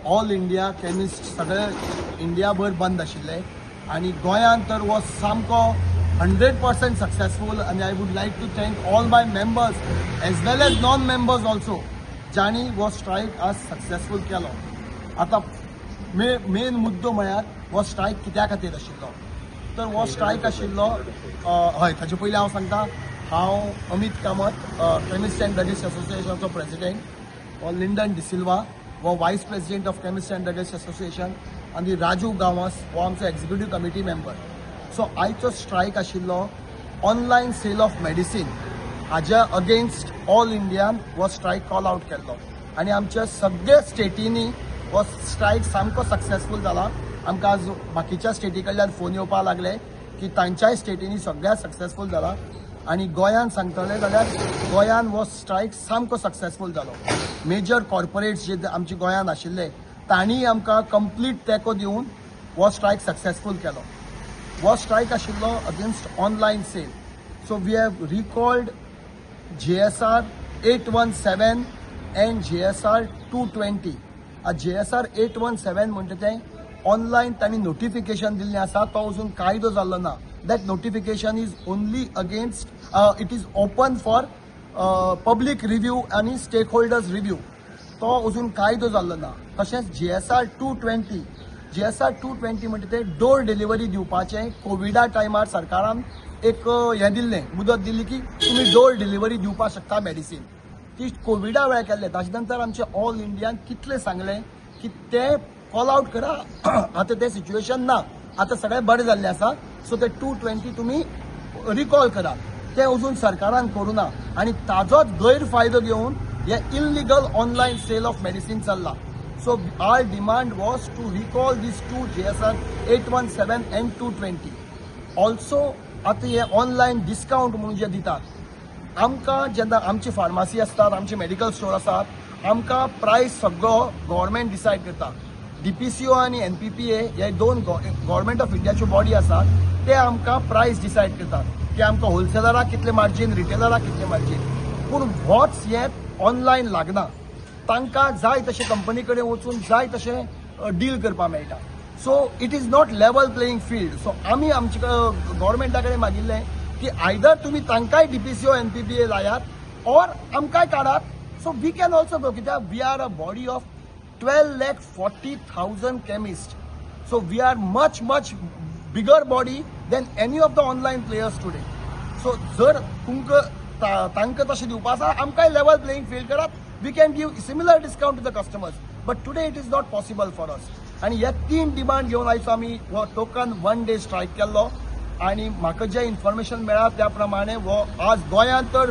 All India chemist सगळे इंडियाभर बंद आशिल्ले आनी गोंयांत तर हो सामको 100% सक्सेसफूल. आनी I would like to thank all my members as well as non members also, जांणी हो स्ट्रायक आज सक्सेसफूल केलो. आतां मेन मुद्दो म्हळ्यार हो स्ट्रायक कित्या खातीर आशिल्लो? तर हो स्ट्रायक आशिल्लो, हय, ताचे पयलीं हांव सांगता, हांव Amit Kamat, chemist and druggist असोसिएशनाचो प्रेसिडेंट. हो लिंडन डिसिल्वा, हो Vice President of Chemist and Druggist Association, आनी राजू गांवस, हो आमचो एक्झिक्युटीव कमिटी मेंबर. सो आयचो स्ट्रायक आशिल्लो ऑनलायन सेल ऑफ मेडिसीन हाज्या अगेन्स्ट. ऑल इंडियान हो स्ट्रायक कॉल आउट केल्लो आनी आमच्या सगळ्या स्टेटींनी हो स्ट्रायक सामको सक्सेसफूल जाला. आमकां आज बाकीच्या स्टेटी कडल्यान फोन येवपाक लागले की तांच्याय स्टेटींनी सगळ्या सक्सेसफूल जाला. आनी गोंयान सांगतले जाल्यार गोंयान हो स्ट्रायक सामको सक्सेसफूल जालो. मेजर कॉर्पोरेट्स जे आमच्या गोंयान आशिल्ले, तांणी आमकां कंप्लीट तेंको दिवन हो स्ट्रायक सक्सेसफूल केलो. हो स्ट्रायक आशिल्लो against online sale. So we have recalled GSR 817 and GSR 220. GSR 817 म्हणटा तें ऑनलायन तांणी नोटिफिकेशन दिल्लें आसा, तो अजून कायदो जाल्लो ना. That notification is only against, it is open for public review आनी स्टेक होल्डर्स रिव्यू. तो अजून कायदो जाल्लो ना. तशेंच GSR 220, GSR 220 म्हणटा ते डोर डिलिव्हरी दिवपाचें. कोविडा टायमार सरकारान एक हें दिल्लें, मुदत दिल्ली की तुमी डोर डिलिव्हरी दिवपाक शकता मेडिसीन. ती कोविडा वेळार केल्लें. ताजे नंतर आमचे ऑल इंडियान कितलें सांगलें की ते कॉल आउट करा, आतां तें सिच्युएशन ना, आतां सगळें बरें जाल्लें आसा, सो ते 220 तुमी रिकॉल करा. ते अजून सरकारान करूं ना आनी ताजोच गैरफायदो घेवन हे illegal online sale of medicine चल्ला. So our demand was to recall these two GSR 817 and 220. Also आतां हे ऑनलायन डिस्कावंट म्हणून जे दितात, आमकां जेन्ना आमची फार्मासी आसतात, आमचे मेडिकल स्टोर आसात, आमकां प्रायस सगळो गव्हर्मेंट डिसायड करता. डीपीसीओ आनी एनपीपीए हे दोन गव्हर्मेंट ऑफ इंडियाच्यो बॉडी आसात, ते आमकां प्रायस डिसायड करतात की आमकां होलसेलराक कितले मार्जीन, रिटेलराक कितले मार्जीन. पूण होच हें ऑनलायन लागना. तांकां जाय तशें कंपनी कडेन वचून जाय तशें डील करपाक मेळटा. So it is not level playing field. So आमी आमचे गव्हर्मेंटा कडेन मागिल्लें की आयदर तुमी तांकांय डीपीसीओ, एनपीपीए लायात ऑर आमकांय काडात, so we can also go, कित्याक we are a body of 12,40,000 chemist. So we are much much bigger body than any of the online players today. So जर तुमकां तांकां तशें दिवपा आसा, आमकांय लेवल प्लेईंग फील्ड करात. We can give similar discount to the customers, but today it is not possible for us. आनी हे तीन डिमांड घेवन आयचो आमी हो टोकन वन डे स्ट्रायक केल्लो. आनी म्हाका जें इन्फॉर्मेशन मेळ्ळा त्या प्रमाणे हो आज गोंयांत तर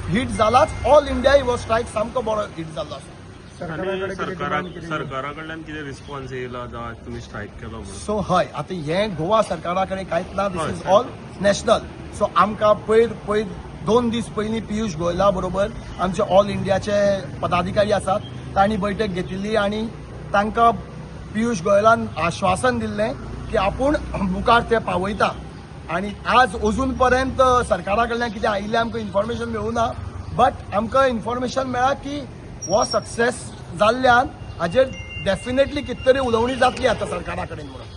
हिट जालाच, ऑल इंडियाय हो स्ट्रायक सामको बरो हिट जाल्लो आसा. आनी सरकारा कितें सरकारा कडल्यान कितें रिस्पॉन्स येयला जावं तुमी स्ट्रायक केलो म्हणून? सो हय, आतां हें गोवा सरकारा कडेन कांयच ना. This is all national. So आमकां पयर पयर 2 दीस पयलीं पियुष गोयला बरोबर आमचे ऑल इंडियाचे पदाधिकारी आसात, तांणी बैठक घेतिल्ली आनी तांकां पियुष गोयलान आश्वासन दिल्लें की आपूण मुखार ते पावयता. आनी आज अजून पर्यंत सरकारा कडल्यान कितें आयिल्लें आमकां इन्फॉर्मेशन मेळूं ना, बट आमकां इन्फॉर्मेशन मेळ्ळा की हो सक्सेस जाल्ल्यान हाजेर डेफिनेटली कितें तरी उलोवणी जातली आतां सरकारा कडेन म्हणून.